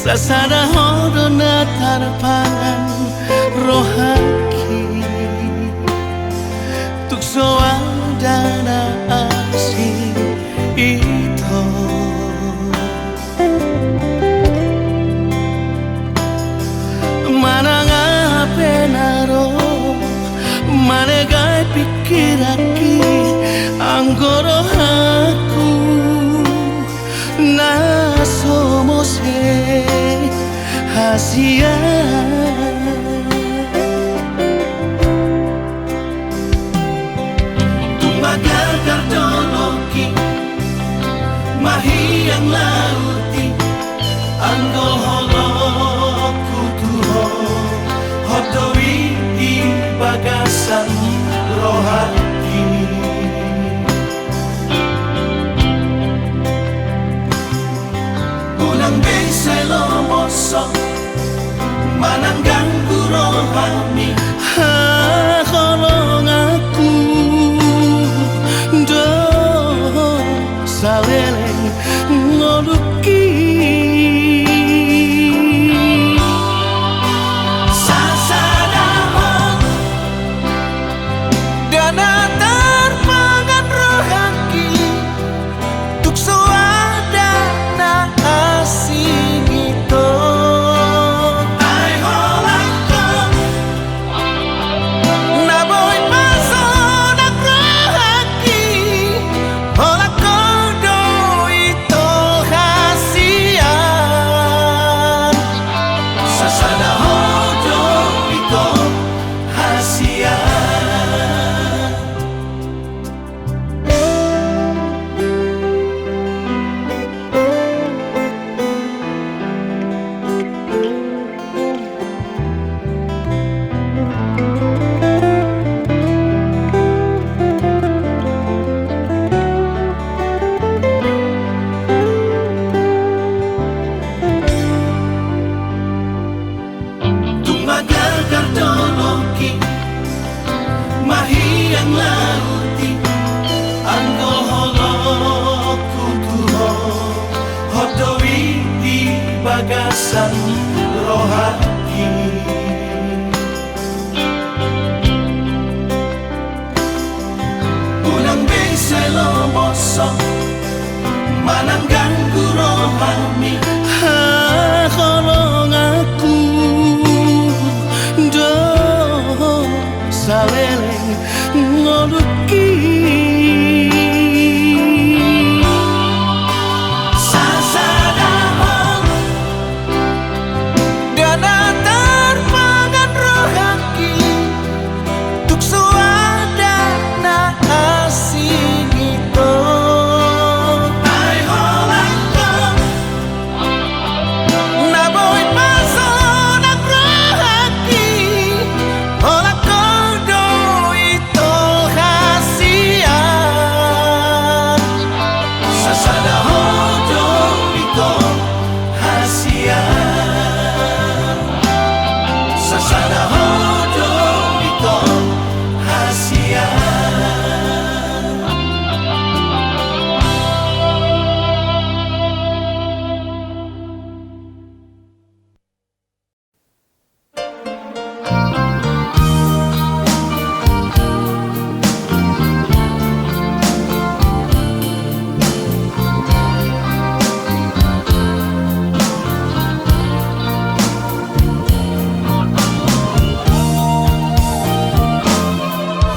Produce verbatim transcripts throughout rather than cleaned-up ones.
Sasada Ho do na tarpangan rohangki, tung so ada na asing ito. Manang aha pe na ro manegai pingkiranki, anggo rohangku na so mose hasian. Tung manggagar dolok i, mahiang laut i, anggo holongku tu ho, hot do i di bagasan rohangki. Unang be sai lomoshon manang ganggu rohami, haholonganku do saleleng ngolungki. Sasada Ho do na tarpangan rohangki, tung so ada na asing ito. Ai holan Ho na boi pasonang rohangki, holan Ho do ito hasian. Sasada Ho do ito hasian. Tung manggagar dolok i, mahiang laut i, anggo holongku tu ho, hot do i di bagasan rohangki. Unang be sai lomoshon manang ganggu rohami, haholonganku do saleleng ngolungki. Sasada Ho do na tarpangan rohangki, tung so ada na asing ito. Ai holan Ho na boi pasonang rohangki, holan Ho do ito hasian. Sasada Ho do ito hasian. Sasada Ho do ito hasian.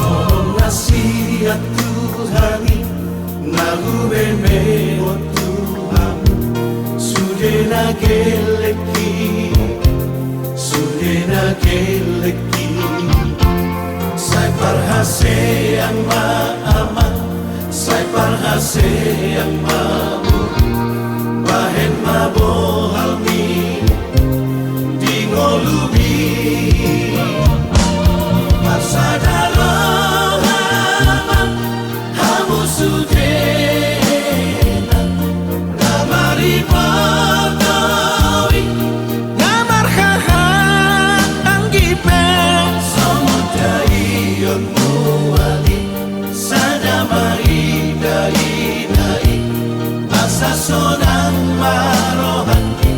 Holong na sian Tuhan i na huberehon tu hamu, sude na gellek i, sude na gellek i. Sai parhaseang ma amang, sai parhaseang ma boru, bahen ma bohalmi di ngolumi. Marsada roha ma hamu sudena, na mariboto i, na marhahaanggi pe. Songon daion mual i, sada ma i dainai, asa sonang ma rohangki.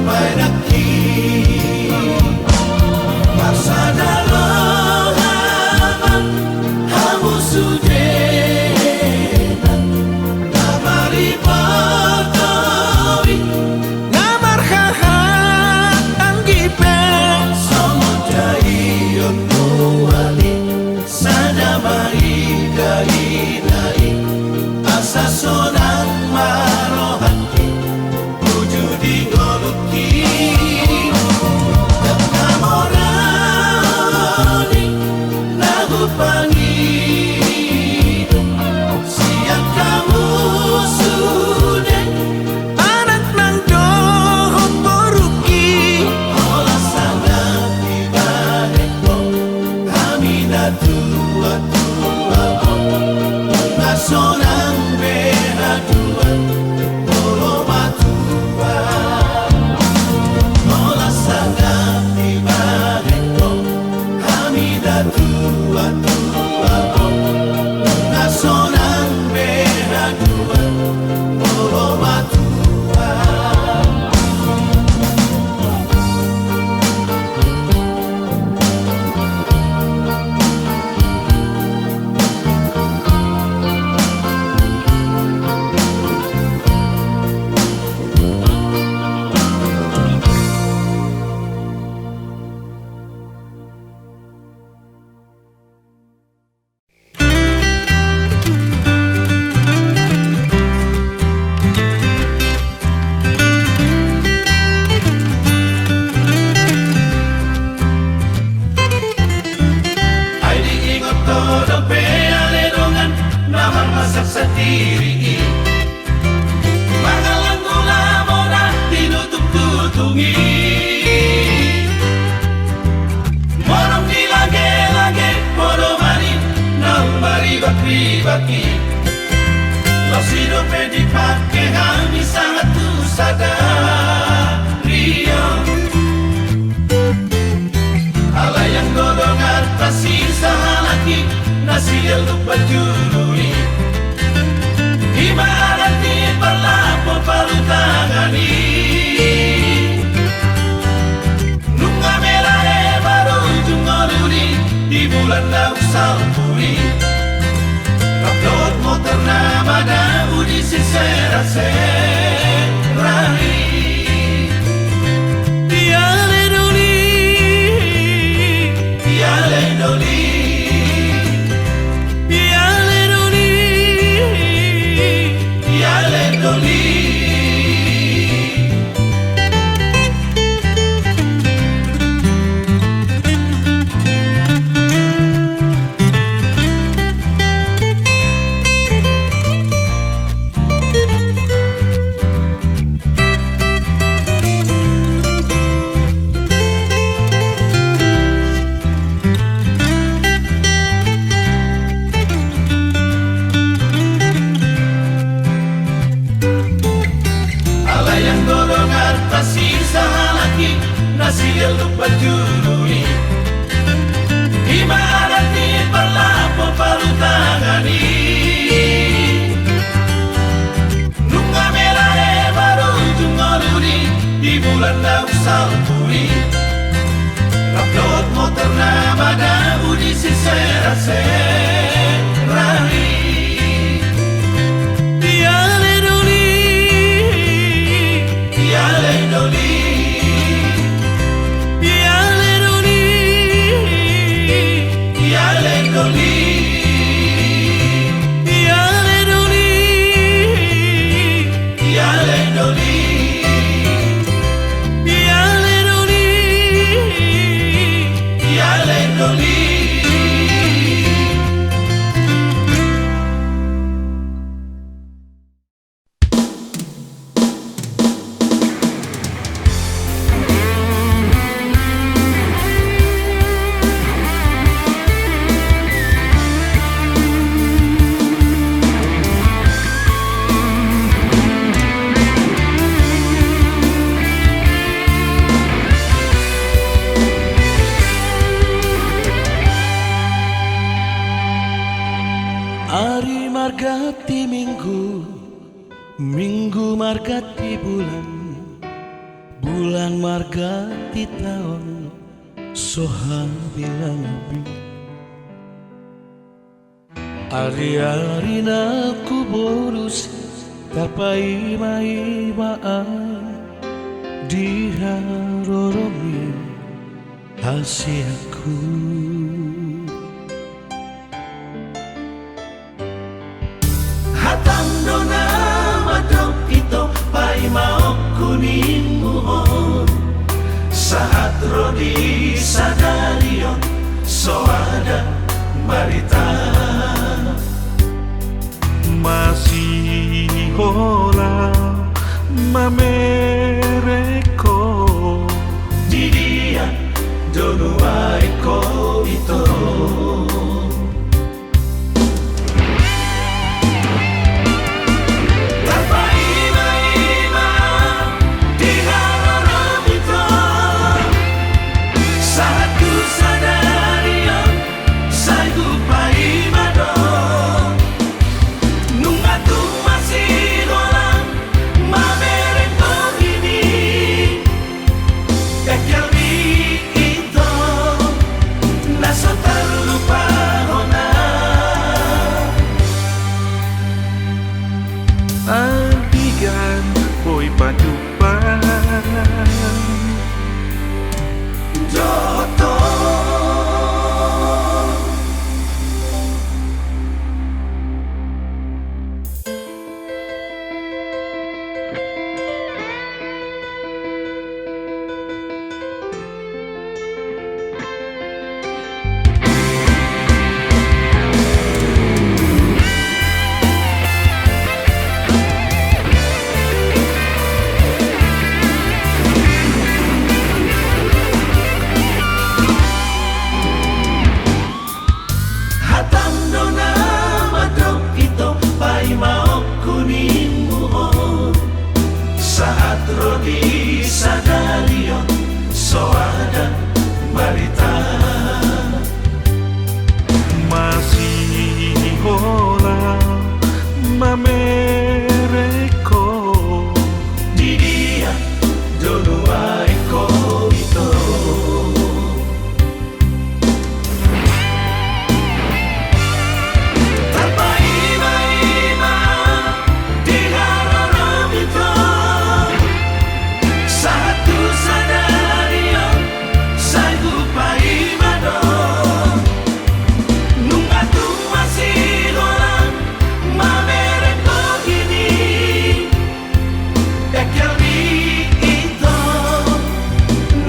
Baenakki, marsada roha ma hamu sudena, na mariboto i, na marhahaanggi pe. Songon daion nuali, sada ma i daina i, asa sonang ma rohangki, uju di ngolungki. Dang na mora on i na hupangido sian hamu sude, anak nang dohot borungki. Holan sangap dibahen ho hami natuatua on, nunga sonang be haduan molo matua. Holan sangap dibahen ho hami natuatua on, nunga sonang be haduan molo matua. Ai diingot ho dope ale dongan, na marmasak sandiri i. Mangallang gula mora tinutungtutung i. Modom di lagelage podoman i naung maribakribak i. Laos i dope dipake hami sahat tu sadari on. Alai anggo donganta sisa halak i na sian Lumban Julu i, i ma adat ni parlapo parhutangan i. Nunga melae marujung ngolu i di bulan naung salpu i, rap dohot motorna madabu di sisera-sera i. Iale doli, iale doli, iale doli, iale doli. Alai anggo donganta sisa halak i na sian Lumban Julu i, i ma adat ni parlapo parhutangan i. Nunga melae marujung ngolu i di bulan naung salpu i, rap dohot motorna madabu di sisera-sera i. Iale doli, iale doli, iale doli, iale doli, iale doli, iale doli, iale doli, iale doli. Ari marganti minggu, minggu marganti bulan, Bulan marganti taon so habilang bi. Ari-ari na hubolus tarpaima-ima au di haroromi, hasianku. Hatam do na mandok ito paimaonku ninmu on, sahat ro di sadari on so ada barita. Masihola mamereng ho. Di dia do nuaeng ho ito? Tarpaima-ima di haroromi ito, sahat tu sadari on sai hupaima do. Nunga tung masiholang mamereng bohini, engkelmi ito na so tarlupa hona. Anggiat boi pajumpang dohot ho. Hatam do na mandok ito paimaonku ninmu on, sahat ro di sadari on so ada barita. Masihola mamereng ho. Di dia do nuaeng ho ito? Tarpaima-ima di haroromi ito, sahat tu sadari on sai hupaima do. Nunga tung masiholang mamereng bohini, engkelmi ito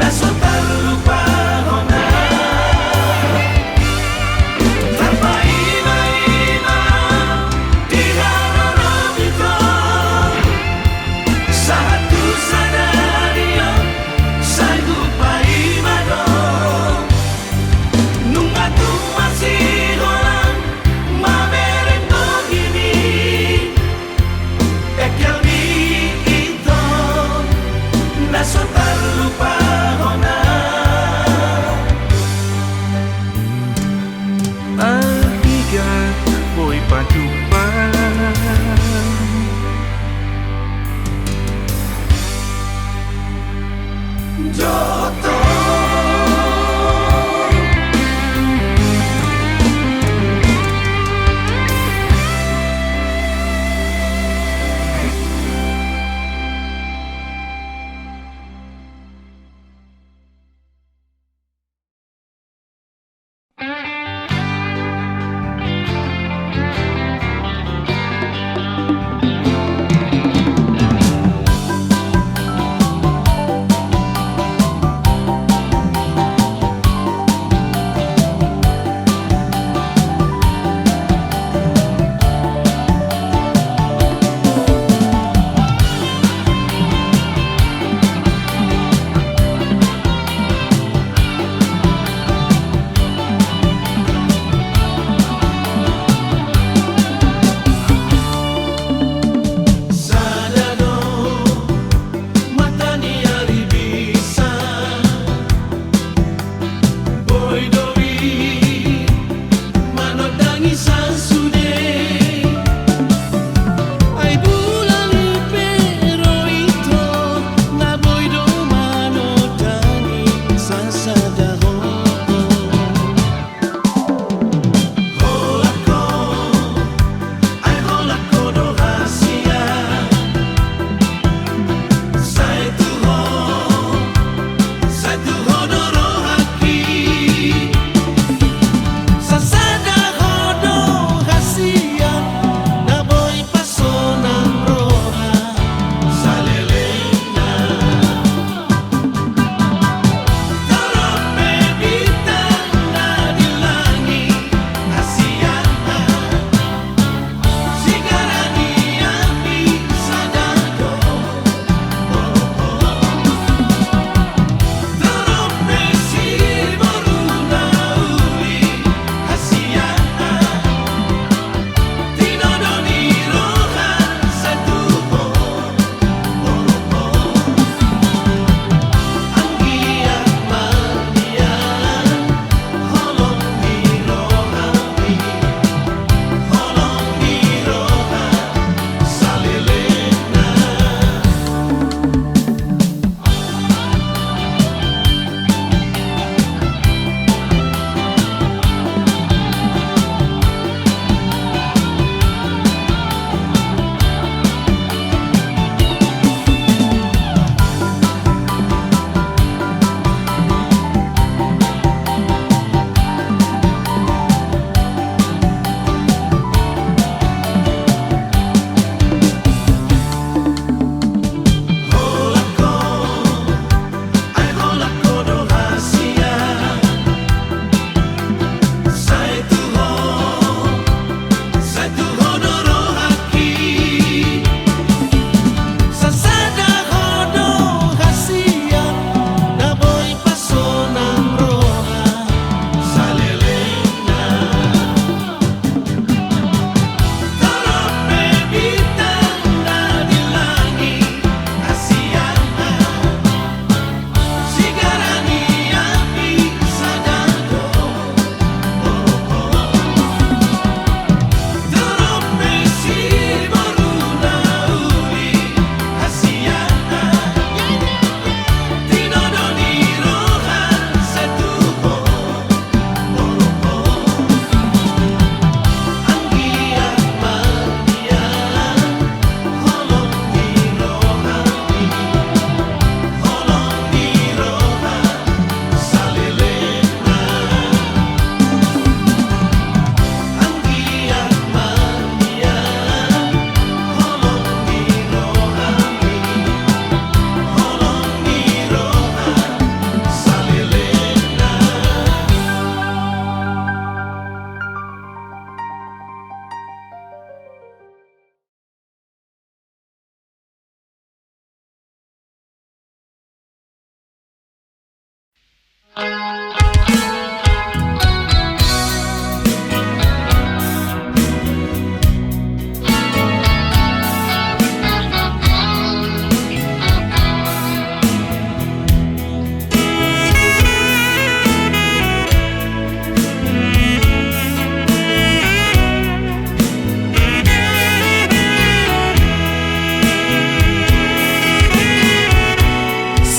na so tarlupa hona. Tarpaima-ima di haroromi ito, sahat tu sadari on sai hupaima do. Nunga tung masiholang mamereng bohini, engkelmi ito na so tarlupa hona. Anggiat boi pajumpang dohot ho.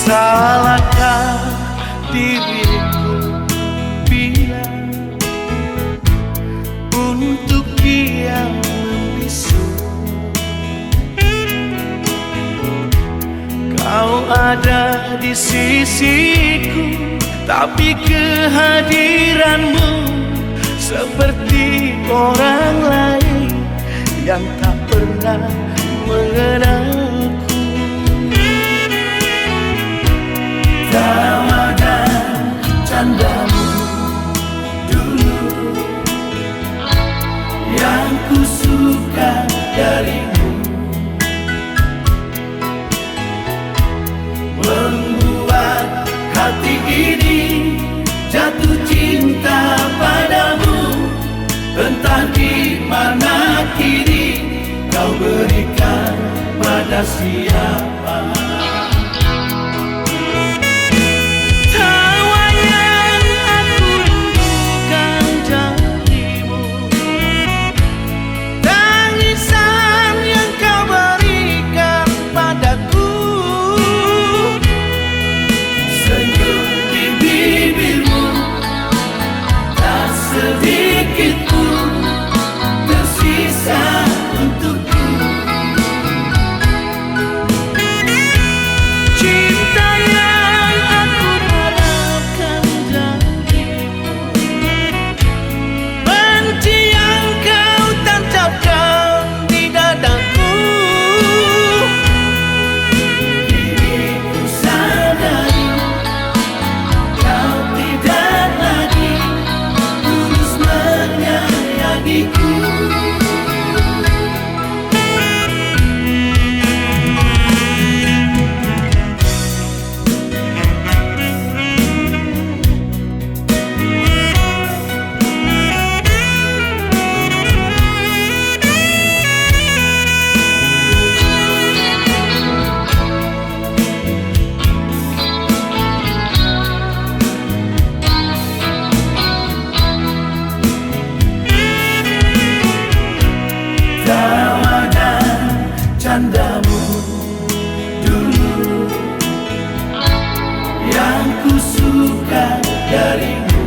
Salahkah diriku bila untuk kian membisu? Kau ada di sisiku, tapi kehadiranmu seperti orang lain yang tak pernah mengenalku. Tawa dan candamu dulu yang kusuka darimu membuat hati ini jatuh cinta padamu. Entah di mana kini kau berikan pada siapa. Tawa yang aku rindukan darimu, tangisan yang kau berikan padaku. Senyum di bibirmu, tak sedikit pun tersisa untukku. Cinta yang aku harapkan darimu, benci yang kau tancapkan di dadaku. Kini ku sadari, kau tidak lagi tulus menyayangiku. Tawa dan candamu dulu yang kusuka darimu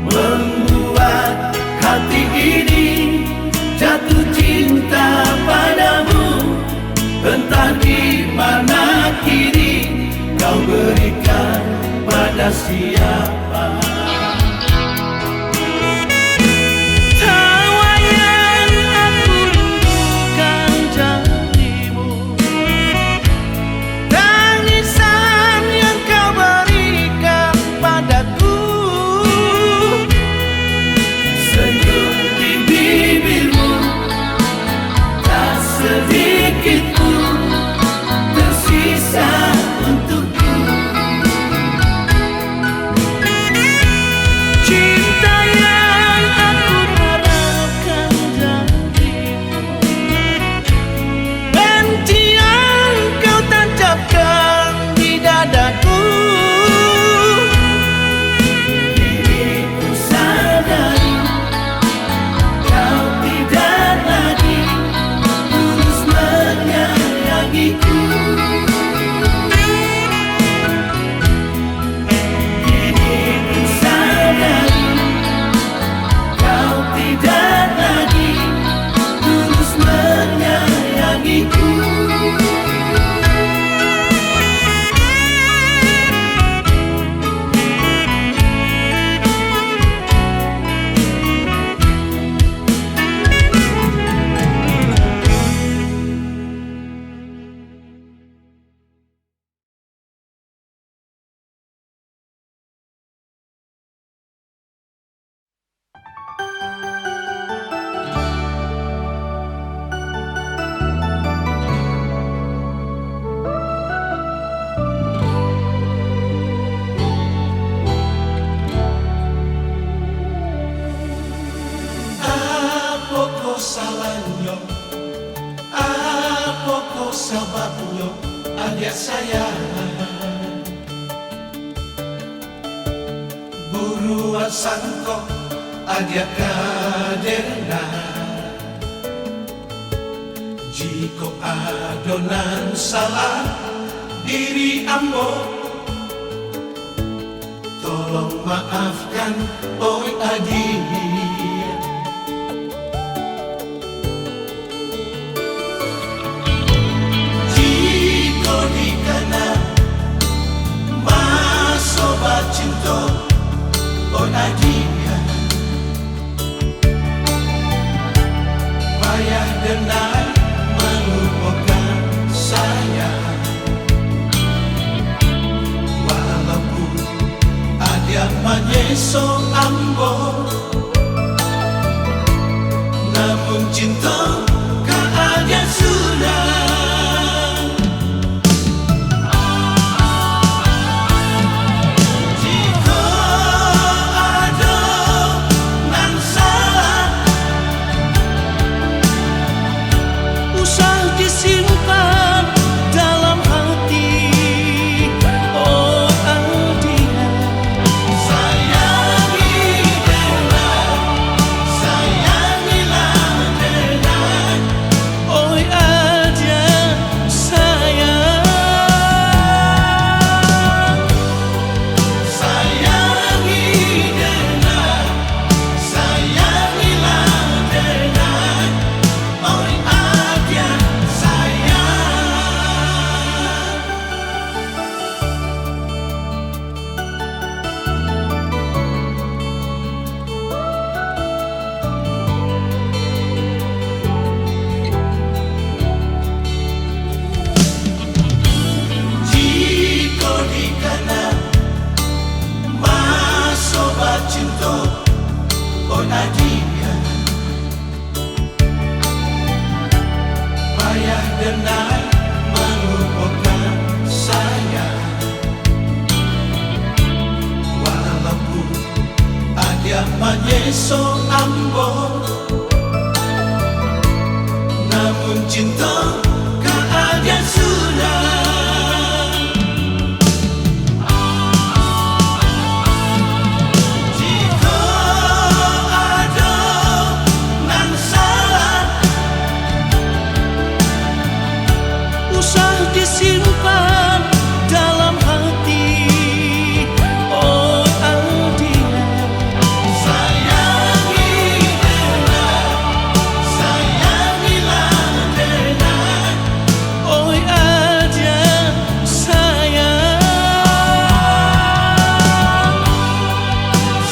membuat hati ini jatuh cinta padamu. Entah di mana kini kau berikan pada siapa. Tawa yang aku rindukan darimu, tangisan yang kau berikan padaku. Senyum di bibirmu, tak sedikit pun tersisa untukku. Cinta yang aku harapkan darimu, benci yang kau tancapkan di dadaku. Kini ku sadari, kau tidak lagi tulus menyayangiku. Kini ku sadari, kau tidak lagi tulus menyayangiku. Apo ko salahnyo, apo ko sababnyo, adia sayang? Buruan sangko adia kaderna. Jiko adong na sala diri ambo, tolong maafkan, oi adia. Jiko dikana masoba cinta, oi adia. Payah denai melupakan sayang. Walaupun adia manyeso ambo, namun cinta ka adia sudah. Jiko adong na sala, usah disimpan dalam hati, oh adia. Sayangi denai, sayangilah denai, oi adia sayang. Sayangi denai, sayangilah denai, oi adia sayang. Jiko dikana masoba cinta, oi adia. Payah denai melupakan sayang. Walaupun adia manyeso ambo, namun cinta ka adia sudah. Jiko adong na sala, usah disimpan dalam hati, oh adia. Sayangi denai, sayangilah denai, oi adia sayang.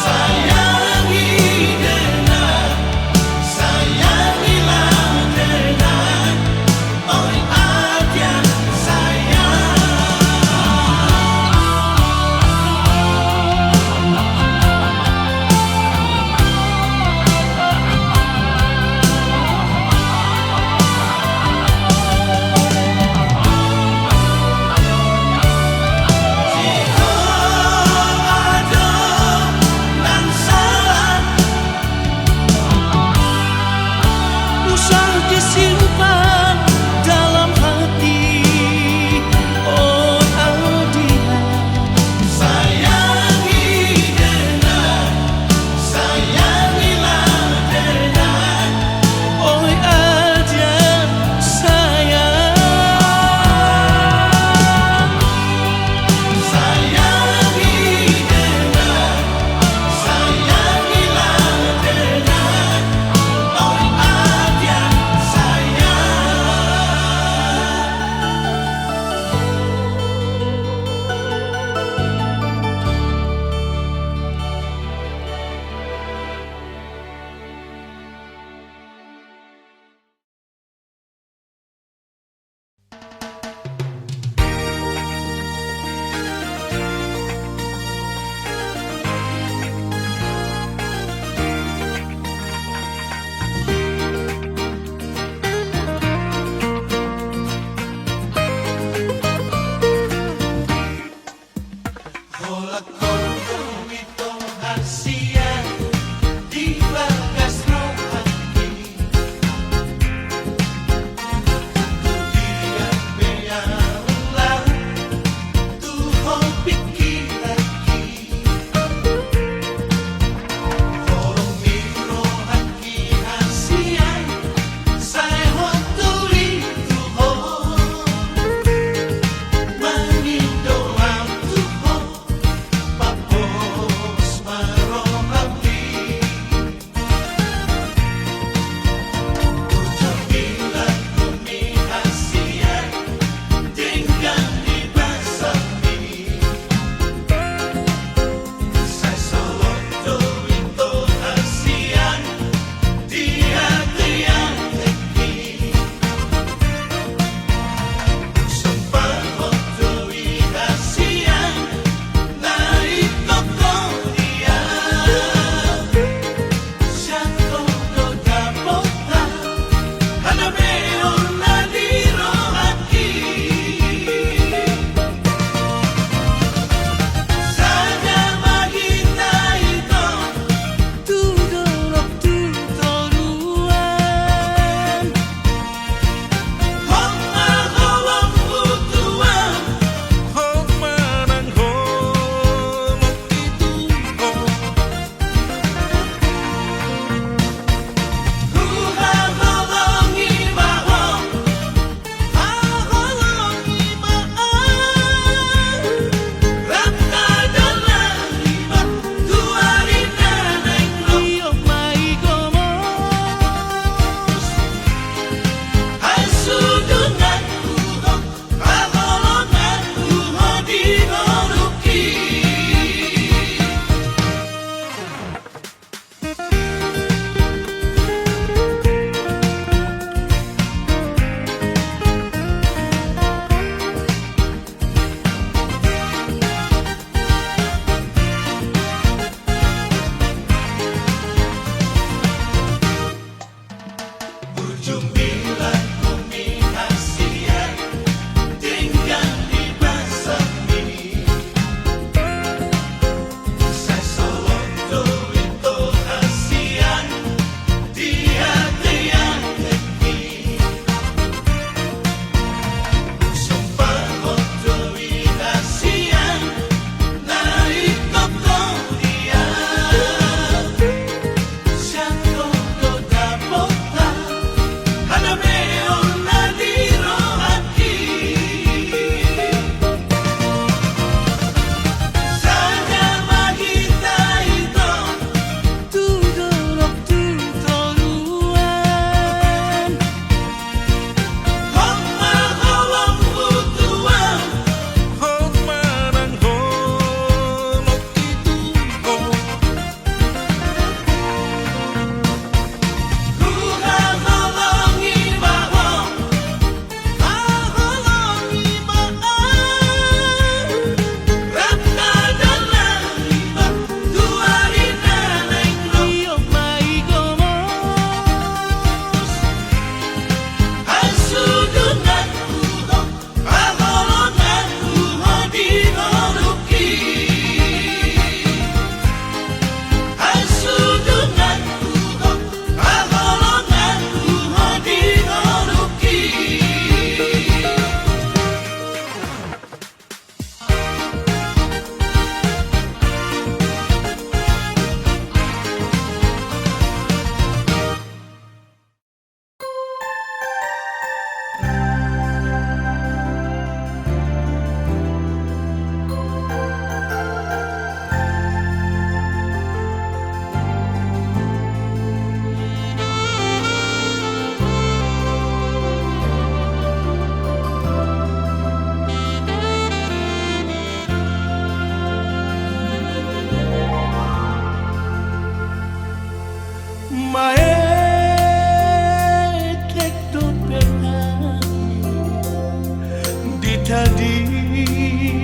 Sayangi denai, sayangilah denai, oi adia sayang.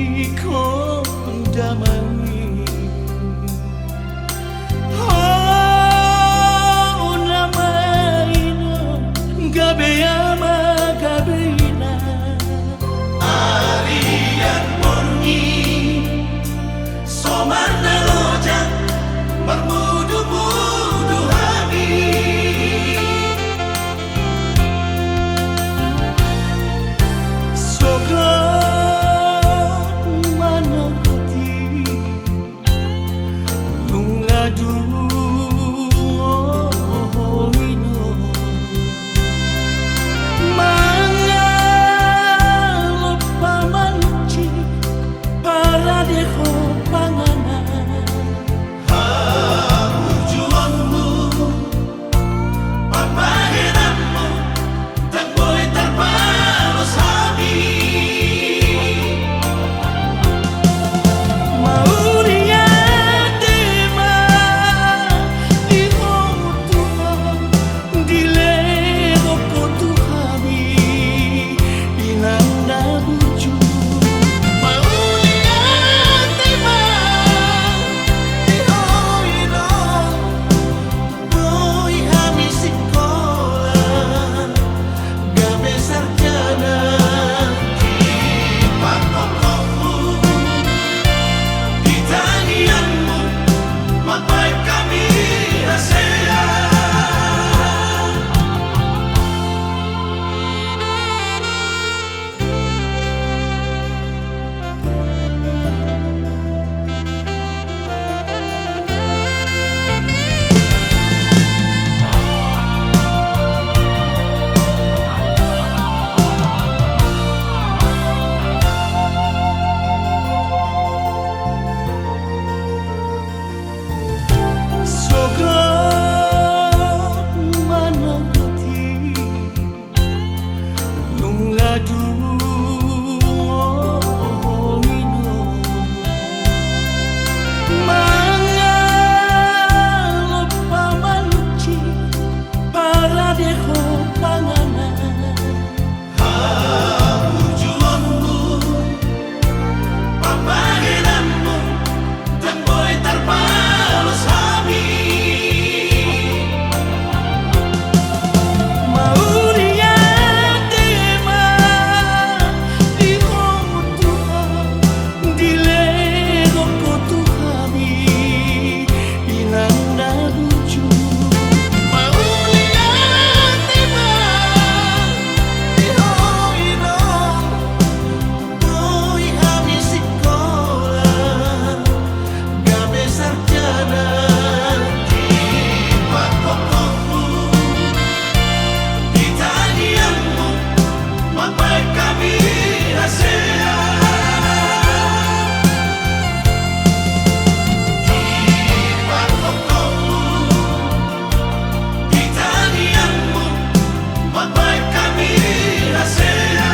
Jadihon damang i ho na mainom gabe ama gabe ina. Arian borngin so marnaloja marmudumudu hami. Sogot manogoti nunga dungo ino. Mangalop pamanci parade ho panganan. Hamujuonmu, pambahenanmu, ndang boi tarbalos hami. Mauliate ma di Ho Tuhan, dilehon Ho tu hami inang na burju. Mauliate ma di Ho Inong, boi hami sikola gabe sarjana. Di pangkophonmu, di tangiangmu, mambahen hami hasea. Sogot manogoti nunga dungo ino. Mangalop pamanci parade ho panganan. Hamujuonmu, pambahenanmu, ndang boi tarbalos hami. Mauliate ma di Ho Tuhan, dilehon Ho tu hami inang na burju. Mauliate ma di Ho Inong, boi hami sikola gabe sarjana. Di pangkophonmu, di tangiangmu, mambahen hami hasea. Di pangkophonmu, di tangiangmu, mambahen hami hasea.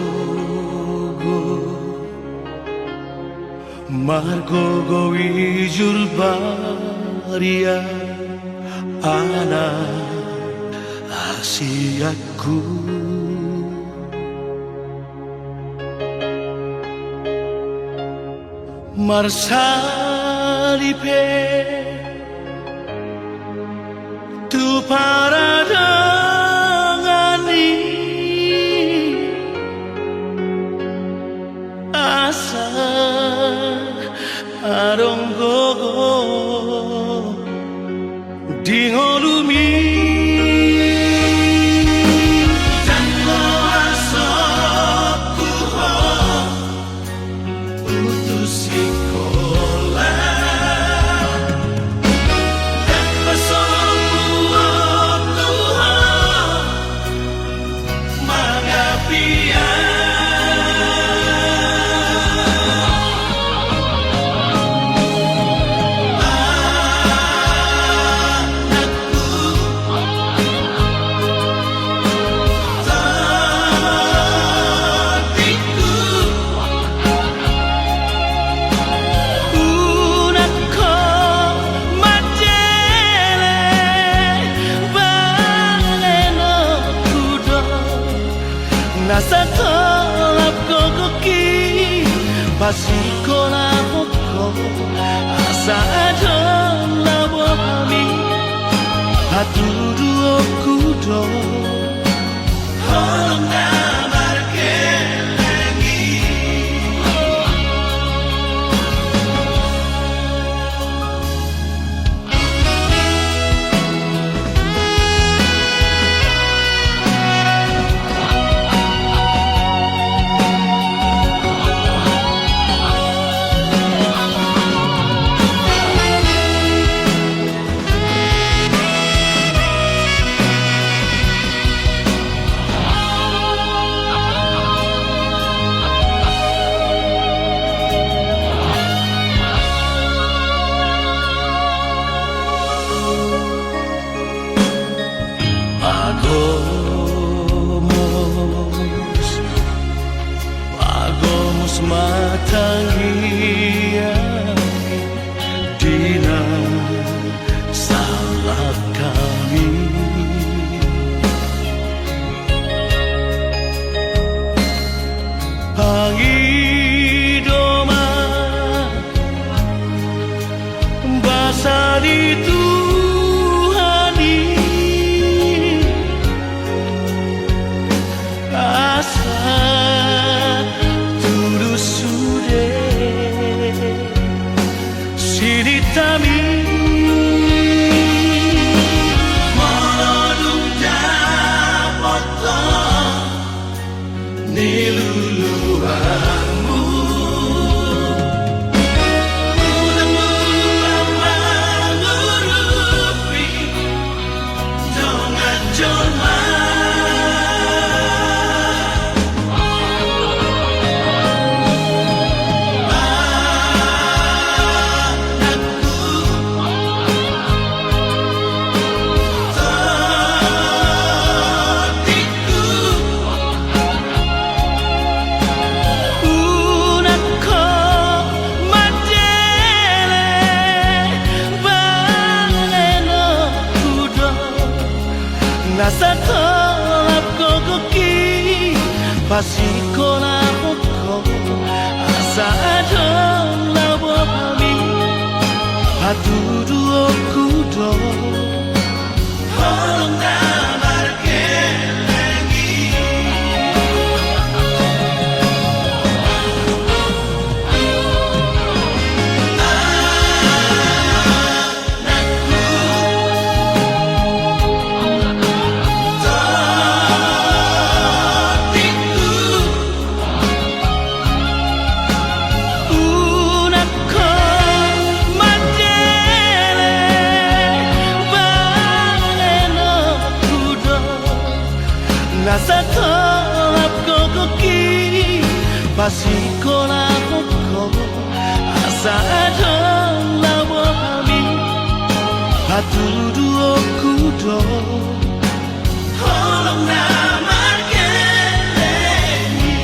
Margogo, margogo ijur baria anak asi angku. Marsali pe tu paradongan i, asa adong gogo di ngolumi. Jala asokku ho putus sikola, Adong laho hami, hatuduhonku do. Holong na markeleng i. Pagomos, pagomos ma tangiang di na salak hami. Pangido ma basa ni Tuhan i, asa tudu sude sininta mi. Molo dung dapot ho niluluanmu, unang mula mangurupi dongan jolma. Anakku, tondingku, unang ho mandele, bahenonku do na satolap gogoki, pasikkolahon ho asa adong laho hami, hatuduhonku do. Holong na markeleng i. Anakku, tondingku, unang ho mandele, bahenonku do na satolap gogoki, pasikkolahon ho asa adong laho hami, hatuduhonku do. Holong na markeleng i.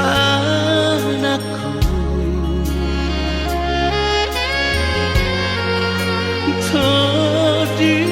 Anakku, tondingku.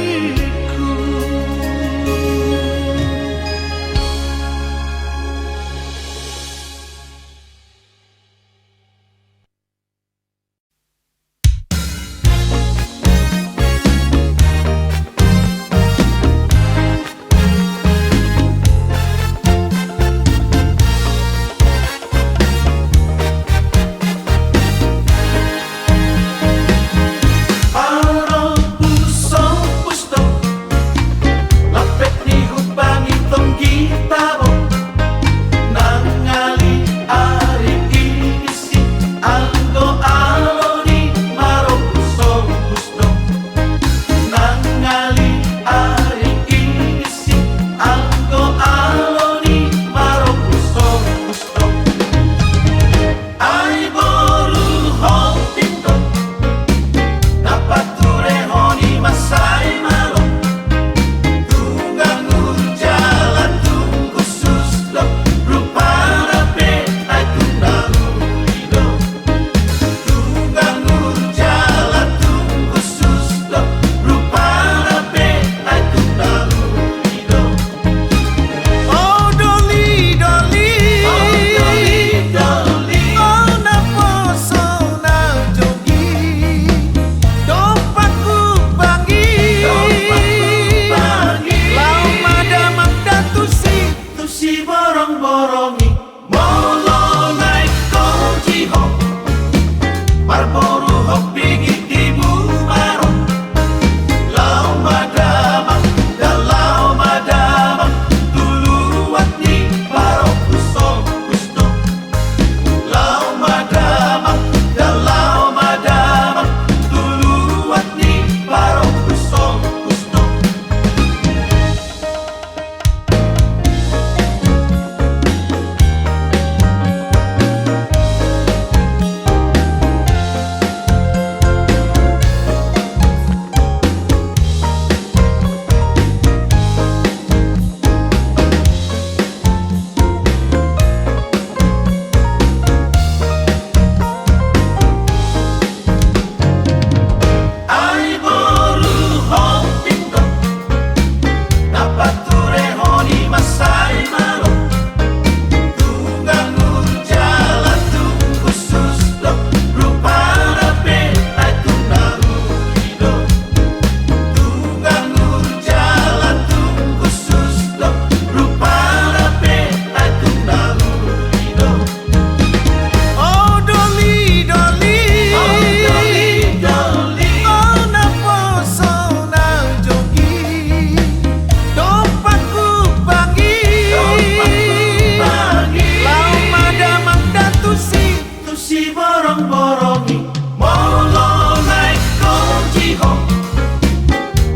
Borong i molo naeng ro di ho,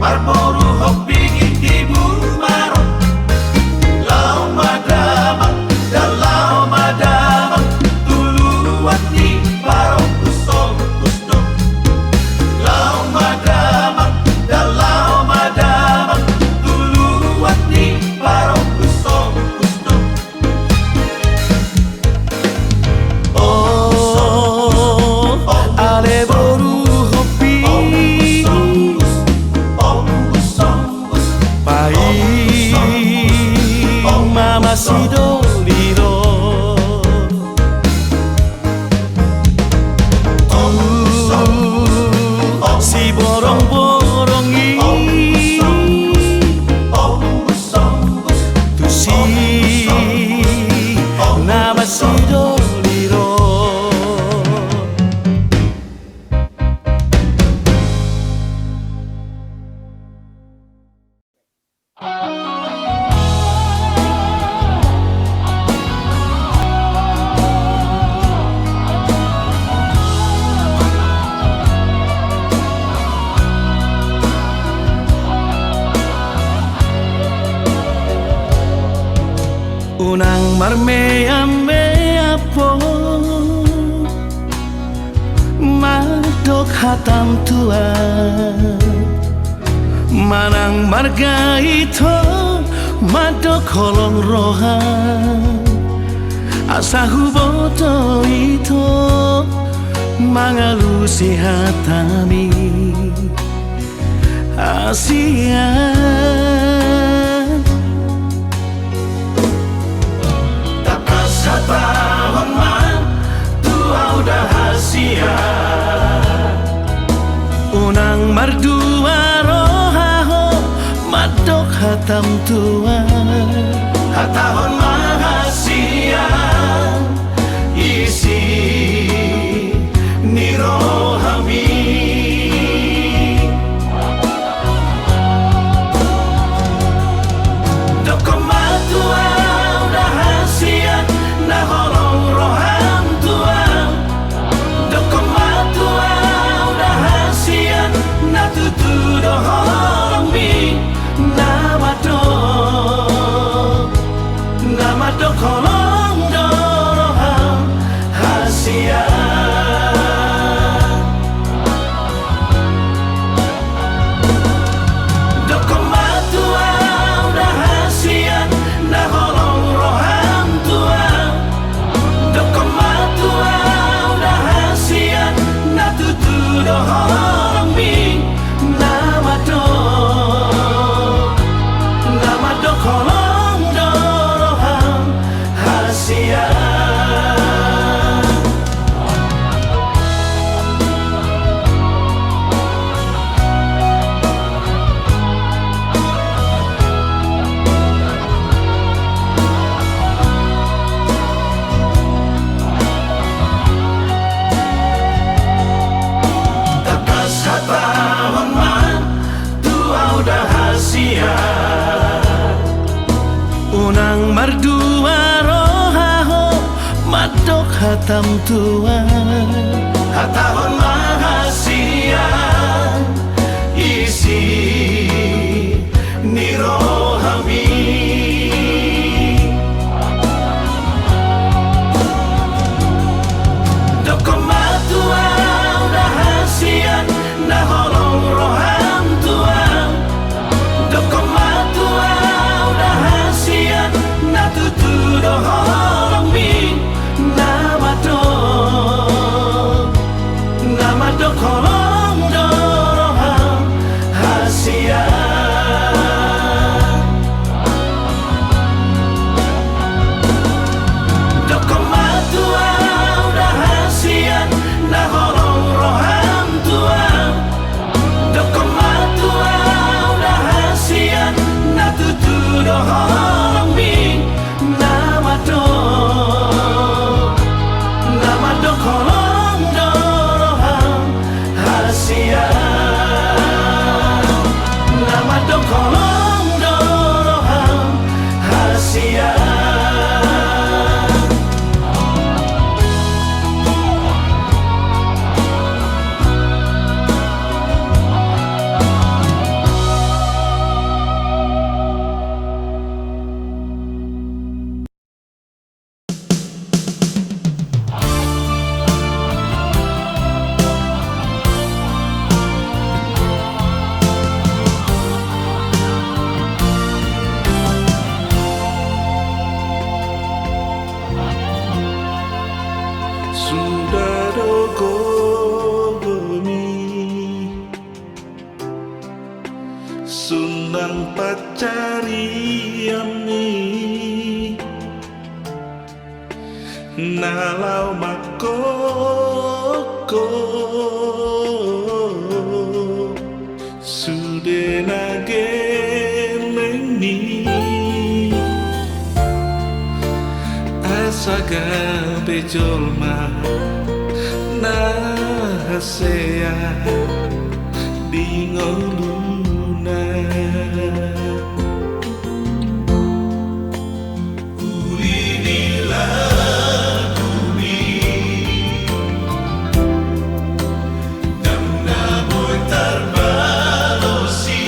marboru ho pingin tibu ma ro. Laho ma damang, da laho ma damang tu luat ni parongkus-ongkus do. Laho ma damang, da laho ma damang tu luat ni parongkus-ongkus do. O, ale boru hopi, paima ma sidoli ro. Tu siborongborong i, tusi nama sidoli ro. Unang marmeamea ho mandok hatam tuan, manang margait ho mandok holong roham, asa huboto ito mangalusi hatami hasian. Tangkas hatahon ma tu ahu da hasian. Unang mardua roha ho mandok hatam tuan. Hatahon ma hasian isi ni rohami. Dokkon ma tu ahu da hasian na holong roham tuan. Dokkon ma tu ahu da hasian na tutu do holongmi na mandok. Na mandok holong do roham hasian. Dokkon ma tu ahu da hasian na holong roham tuan. Dokkon ma tu ahu da hasian na tutu do holongmi na mandok. Na mandok holong do roham hasian. Tangkas hatahon ma tu ahu da hasian. Unang mardua roha ho mandok hatam tuan. Hatahon ma hasian isi ni rohami. Dokkon ma tu ahu da hasian na holong roham tuan. Dokkon ma tu ahu da hasian na tutu do holongmi na mandok. Na mandok holong do roham hasian. Dokkon ma tu ahu da hasian na holong roham tuan. Dokkon ma tu ahu da hasian na tutu do holongmi na mandok. Na mandok holong do roham hasian. Na mandok holong do roham hasian. Pancarianmi na laho mangkoko sude na geleng ni. Asa gabe jolma na hasea di ngoluna. Uli ni lagumi ndang na boi tarbalosi.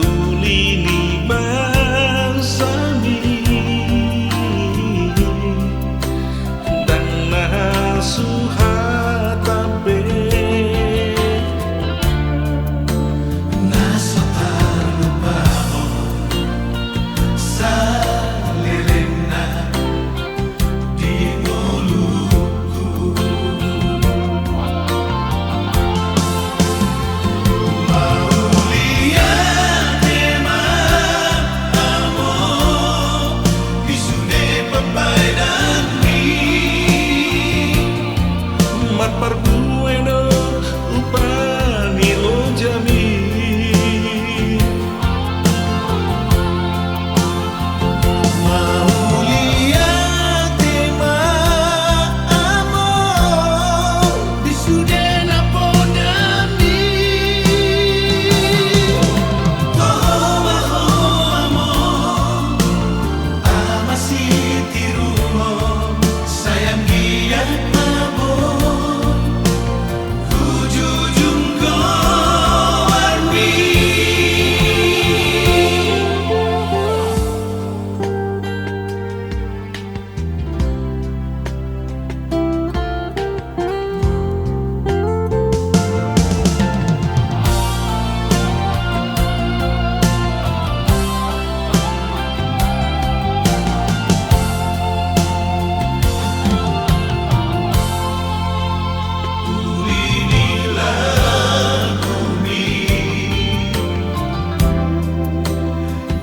Uli ni bangsami ndang na suhata be. Na so tarlupa on salelengna di ngolungku. Mauliate ma amang di sude pambahenanmi. Marparbue do upa ni lojami. Mauliate ma amang di sude na podami. Toho ma ho amang, ama sitiruon, sai anggiat ma boi hujujung goarmi.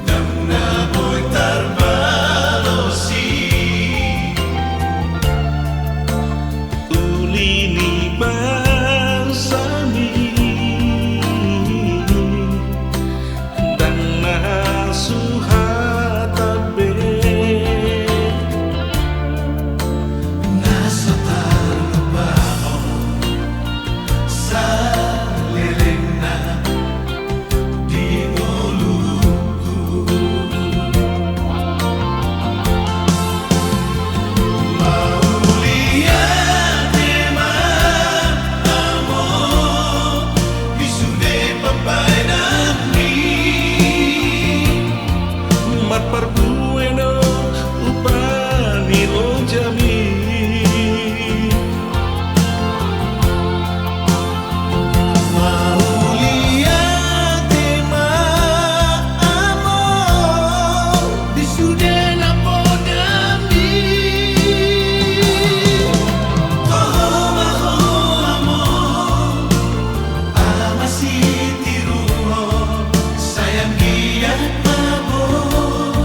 Ndang na boi tarbalosi. Uli ni bangsami ndang na suhata be. Na so tarlupa on salelengna di ngolungku. Mauliate ma amang di sude pambahenanmi. Marparbue do upa ni lojami. Mauliate ma amang di sude na podami. Toho ma ho amang, ama sitiruon, sai anggiat ma boi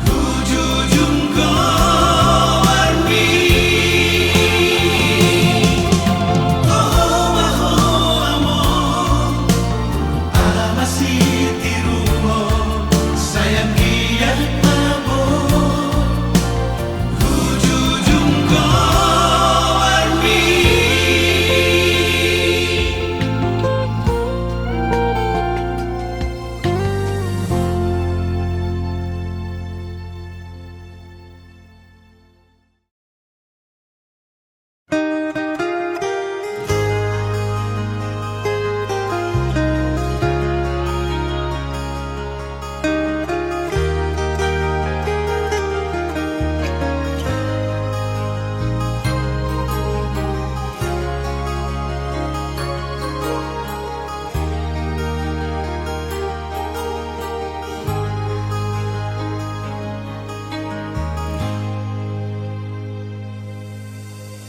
hujujung goarmi. Toho ma ho amang, ama sitiruon, sai anggiat ma boi hujujung goarmi.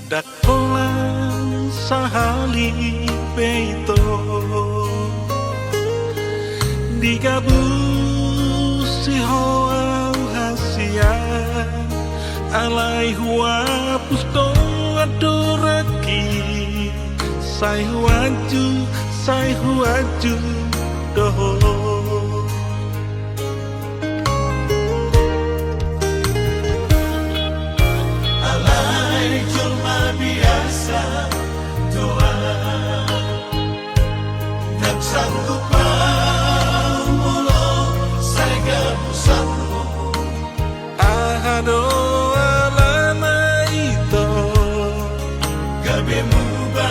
Ndang holan sahali pe ito. Digabusi ho au hasian, alai huapus do andorangki, sai huanju, sai huanju do ho. Alai jolma biasa do au, ndang sanggup au molo sai gabusanmu. Aha do alana ito? Gabe muba,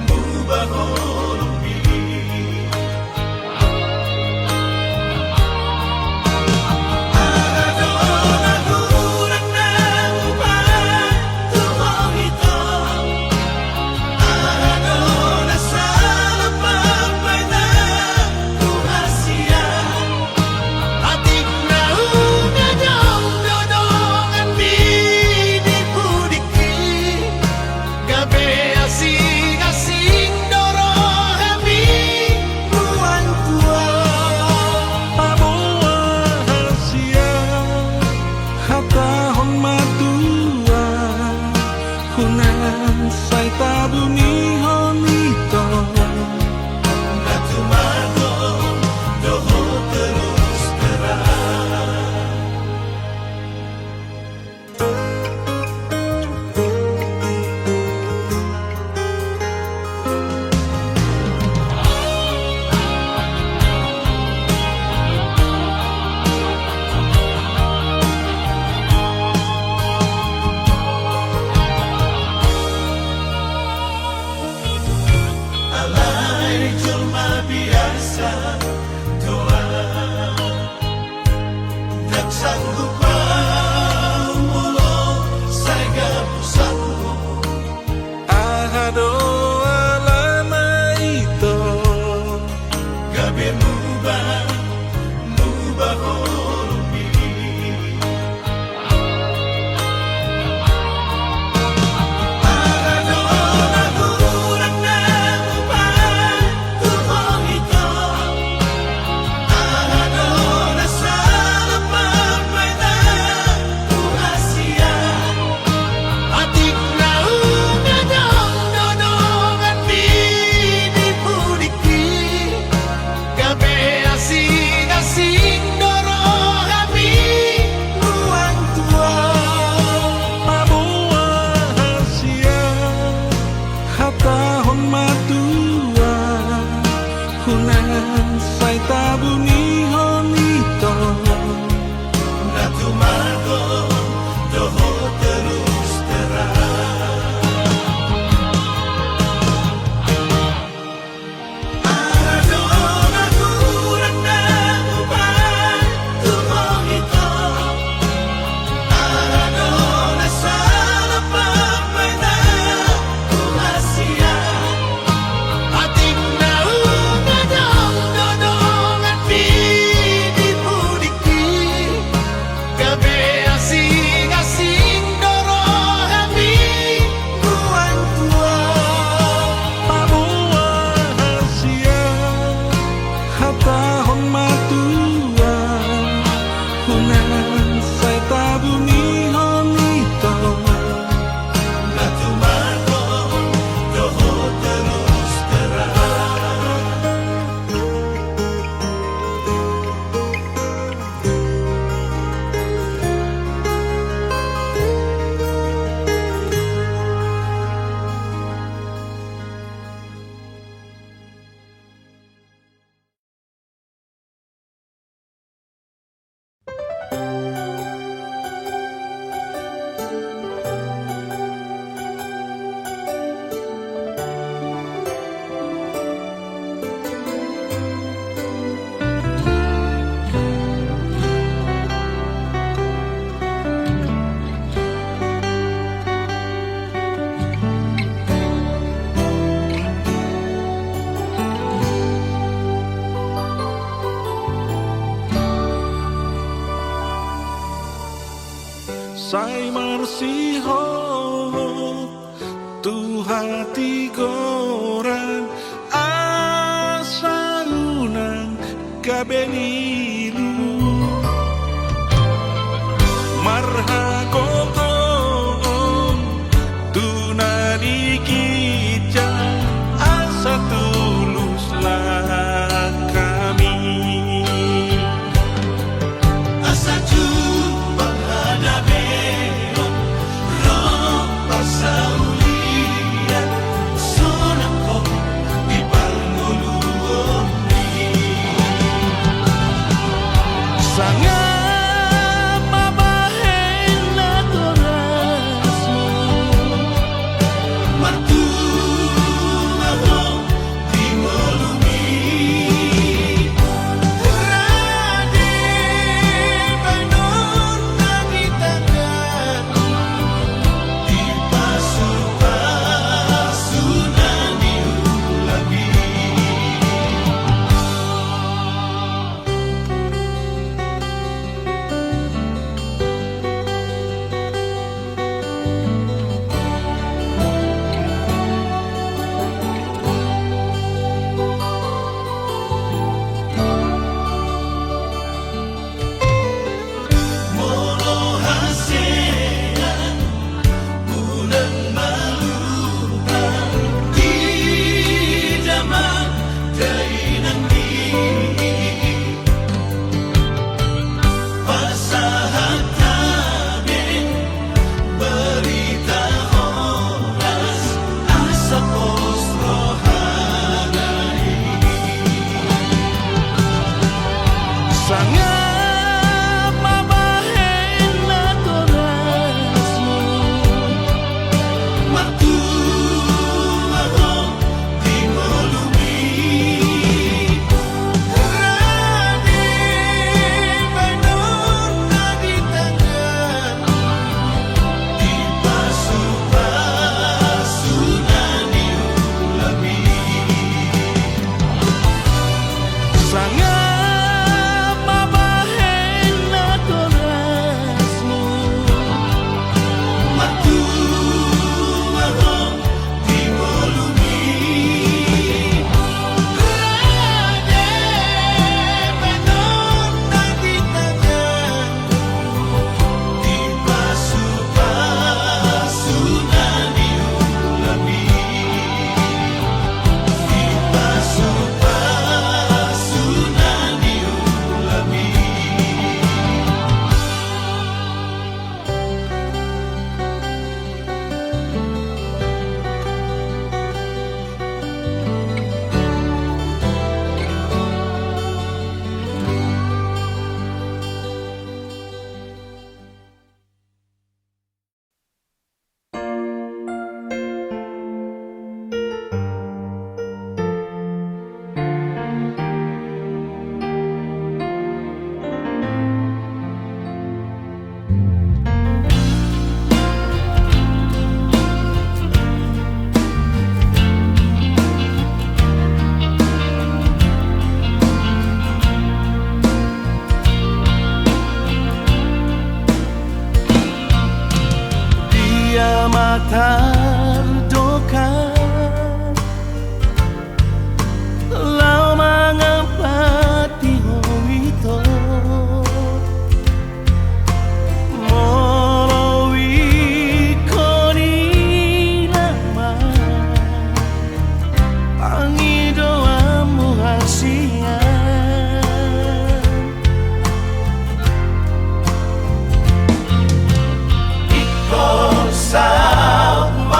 muba holongmi. Aha do na hurang na hubahen tu ho ito? Aha do na sala pambahenanku hasian? Atik na unang adong do donganmi di pudingki, gabe asing-asing do rohami nuaeng tu ho. Paboa hasian, hatahon ma tu ahu, unang sai tabunihon ito. Na tumagon do ho terus terang. Alai jolma biasa do au, ndang sanggup au molo sai gabusanmu. Aha do alana ito? Gabe muba, muba holongmi. Gabe asing-asing do rohami nuaeng tu ho. Paboa hasian, hatahon ma tu ahu, unang sai tabunihon ito. Na tumagon do ho terus terang. Gabe asing-asing do rohami nuaeng tu ho. Paboa hasian, hatahon ma tu ahu, unang sai tabunihon ito. Na tumagon do ho terus terang. Sai marsihop tu hatigoran. Tardokar laho mangampati ho ito. Molo ingkon i nama pangidoanmu hasian. Ingkon saut ma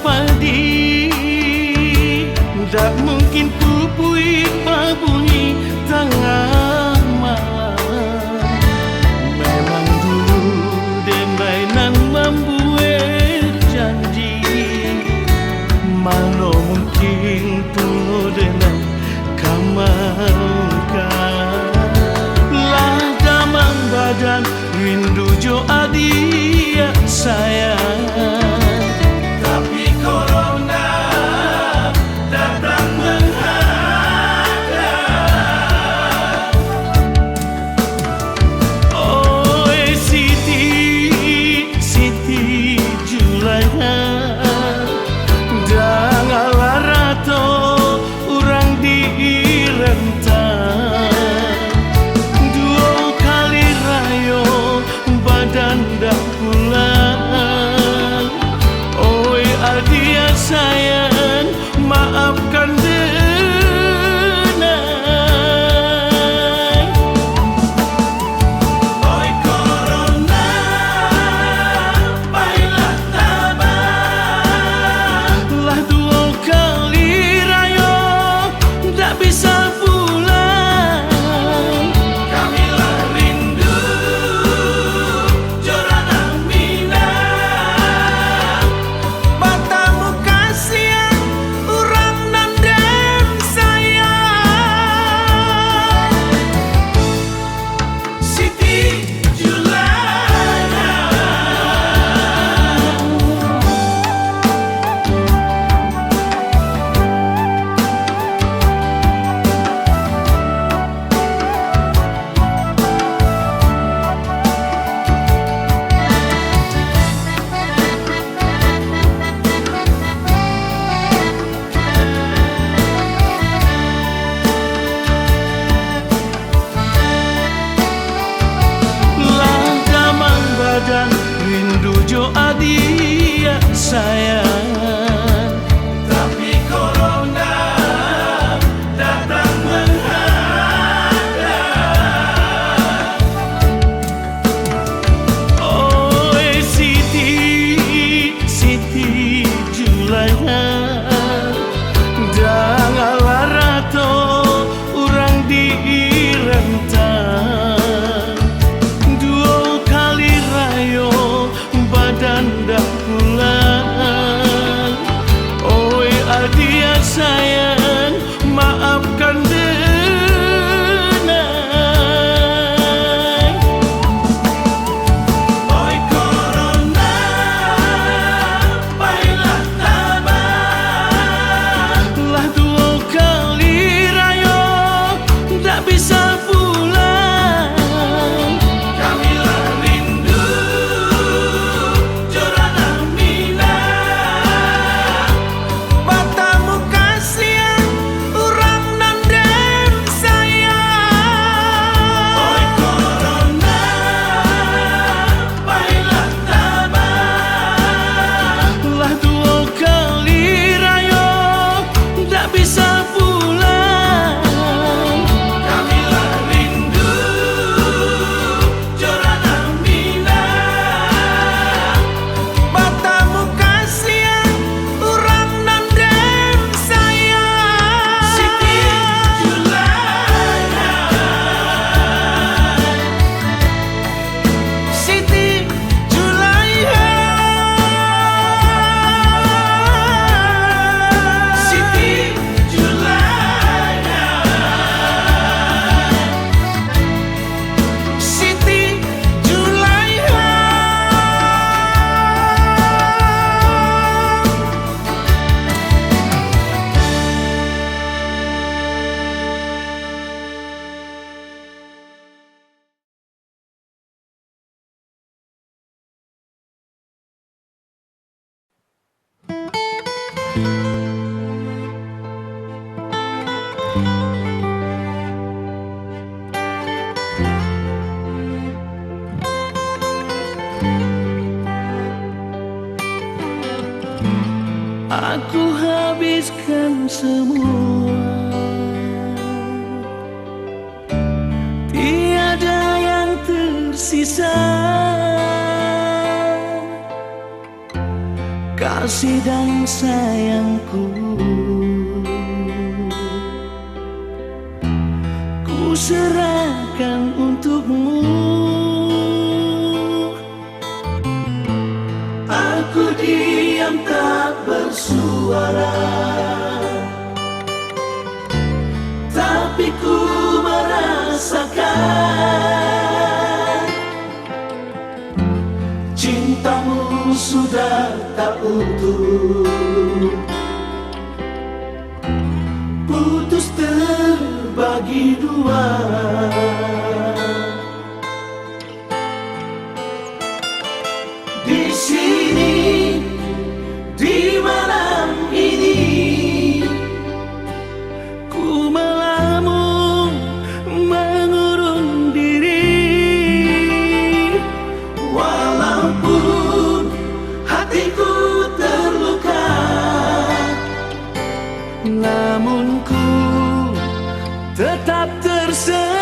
Padi, dak mungkin pupui pabunyi tangah malam. Memang dulu dembai nan mambuat janji, malo mungkin pulo denai kamangka. Lah damang badan, rindu jo adia sayang. Tapi corona datang menghadang. Oi Siti, Siti Julaiha, dang ala rato urang di renta. Duo kali rayo badan dang pulang. Oi adia sayang, maafkan denai. Oi corona, baiklah tabang. Lah duo kali rayo, ndak bisa pulang. Kami lah rindu, jo ranah mina. Batamu kasihan, urang nan dem sayang. Siti Julaiha. Lah damang badan, rindu jo adia sayang. Tapi corona datang menghadang. Oi Siti, Siti Julaiha, dang ala rato urang di renta. Duo kali rayo badan dang pulang. Oi adia sayang, maafkan denai. Oi corona, baiklah tabang. Lah duo kali rayo, ndak bisa pulang. Kami lah rindu, jo ranah mina. Batamu kasihan, urang nan dem sayang. Oi corona, baiklah tabang. Lah duo kali rayo, ndak bisa pulang. Kami lah rindu, jo ranah mina. Batamu kasihan, urang nan dem sayang. Siti Julaiha. Siti Julaiha. Siti Julaiha. Siti Julaiha. Aku habiskan semua, tiada yang tersisa. Kau Sidang sayangku, ku serahkan untukmu. Aku diam tak bersuara, tapi ku merasakan cintamu sudah tak utuh, putus terbagi dua. Di sini, di malam ini, ku melamun mengurung diri. Walaupun hatiku terluka, namun ku tetap tersenyum.